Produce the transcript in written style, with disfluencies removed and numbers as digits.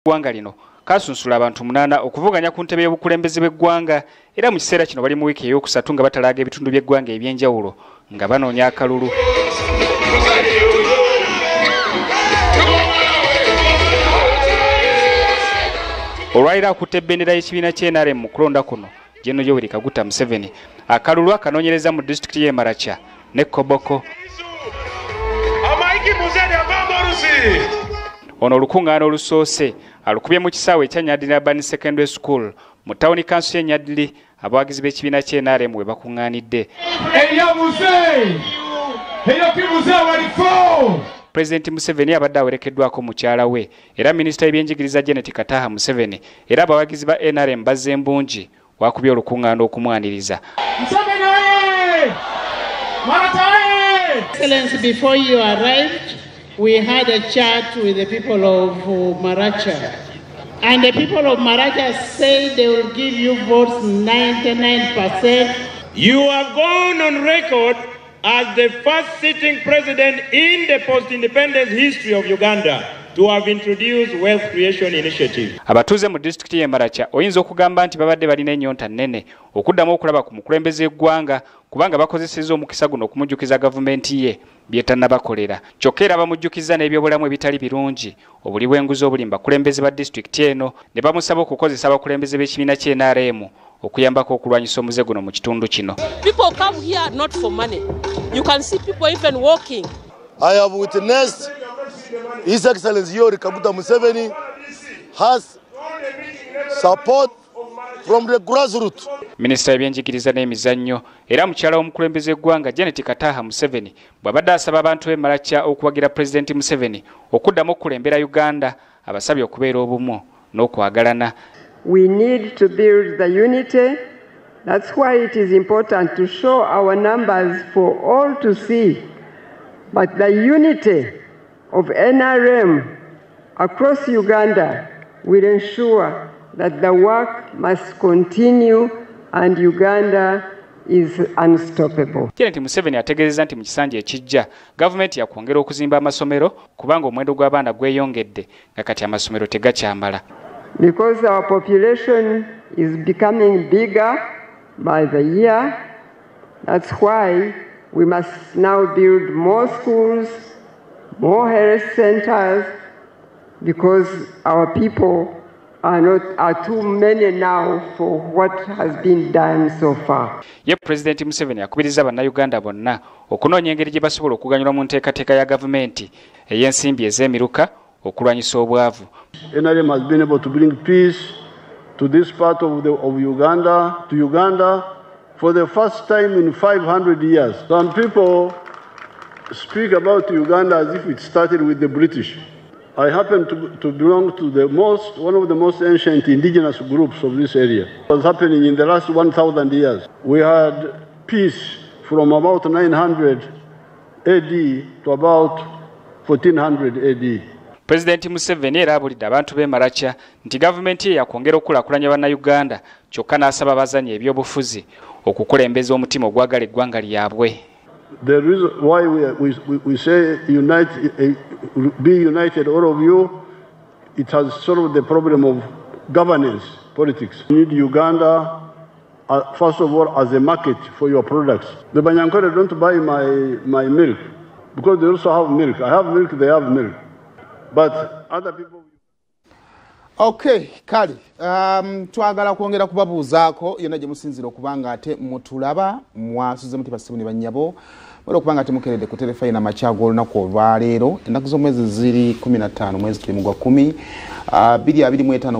Ggwanga lino kasunsula abantu 8 okuvuganya ku ntebe y'obukulembeze bw'eggwanga, era mu kiseera kino bali mu wiiki ey'okusatu nga batalaaga ebitundu by'eggwanga eby'enjawulo nga banoonya akalulu. Olwaliro akutte ebendera y'ekibiina kya NRM mu kulonda kuno, Gen. Yoweri Kaguta Museveni akalulu akanoonyereza mu disitulikiti y'e Maracha ne Koboko. Ono olukuŋŋaana olusoose alukubye mu kisaawe ekya Nyadiri Urban Secondary School mu tawuni kanso y'e Nyadiri, abawagizi b'ekibiina kya NRM we bakuŋŋaanidde. Pulezidenti Museveni abadde awerekeddwako mukyala we era minisita w'ebyenjigiriza Janet Kataha Museveni, era abawagizi ba NRM bazze mbungi wakubye olukuŋŋaana okumwaniriza. Excellency, before you arrived, we had a chat with the people of Maracha. And the people of Maracha say they will give you votes 99%. You have gone on record as the first sitting president in the post-independence history of Uganda to have introduced wealth creation initiative. Abatuuze mu disitulikiti y'e Maracha oyinza okugamba nti babadde balina ennyonta nnene okuddamu okulaba ku mukulembeze w'eggwanga, kubanga bakozesezza omukisa guno okumujjukiza gavumenti ye byetannabakolera. Kyokka era bamujjukiza n'ebyobulamu ebitali birungi, obuli bw'enguzi obuli mu bakulembeze ba disitulikiti eno, ne bamusaba okukozesa abakulembeze b'ekibiina kya NRM okuyambako okulwanyisa omuze guno mu kitundu kino. People come here not for money. You can see people even walking. I have witnessed His Excellency Yoweri Kaguta Museveni has support from the grassroots. Minisita w'ebyenjigiriza n'emizannyo era mukyala w'omukulembeze w'eggwanga Janet Kataha Museveni bw'abadde asaba abantu b'e Maracha okuwagira Pulezidenti Museveni okuddamu okukulembera Uganda, abasabye okubeera obumu n'okwagalana. We need to build the unity. That's why it is important to show our numbers for all to see. But the unity of NRM across Uganda will ensure that the work must continue and Uganda is unstoppable. Janet Museveni ategeezezza nti mu kisanja ekijja gavumenti yakwongera okuzimba amasomero kubanga omuwendo gw'abaana gweyongedde nga kati amasomero tegakyamala. Because our population is becoming bigger by the year, that's why we must now build more schools, more health centers, because our people are too many now for what has been done so far. Ye Pulezidenti Museveni akubiriza bannayuganda bonna okunoonya engeri gye basobola okuganyulwa mu nteekateeka ya gavumenti ey'ensimbi ez'emiruka okulwanyisa obwavu. NRM has been able to bring peace to this part of Uganda, to Uganda for the first time in 500 years. Some people speak about Uganda as if it started with the British. I happen to belong to one of the most ancient indigenous groups of this area. It was happening in the last 1,000 years. We had peace from about 900 AD to about 1400 AD. Pulezidenti Museveni era abulidde abantu b'e Maracha nti gavumenti ye yakwongera okukulaakulanya bannayuganda, kyokka n'asaba abazanyi ebyobufuzi okukulembeza omutima ogwagala eggwanga lyabwe. The reason why we say unite, be united, all of you, it has solved the problem of governance, politics. You need Uganda, first of all, as a market for your products. The Banyankore don't buy my milk because they also have milk. I have milk, they have milk. But other people... Okay, kale, twagala kwongera kubabuuzaako yonna gye musinziira okubanga ate mutulaba mwasuze muti basibu ne bannyabo mwera okubanga ate mukeredde ku terefayina amakya g'olunaku olwaleero. Ennaku z'omwezi ziri 15 mwezi tuli mu gwa 10 2025.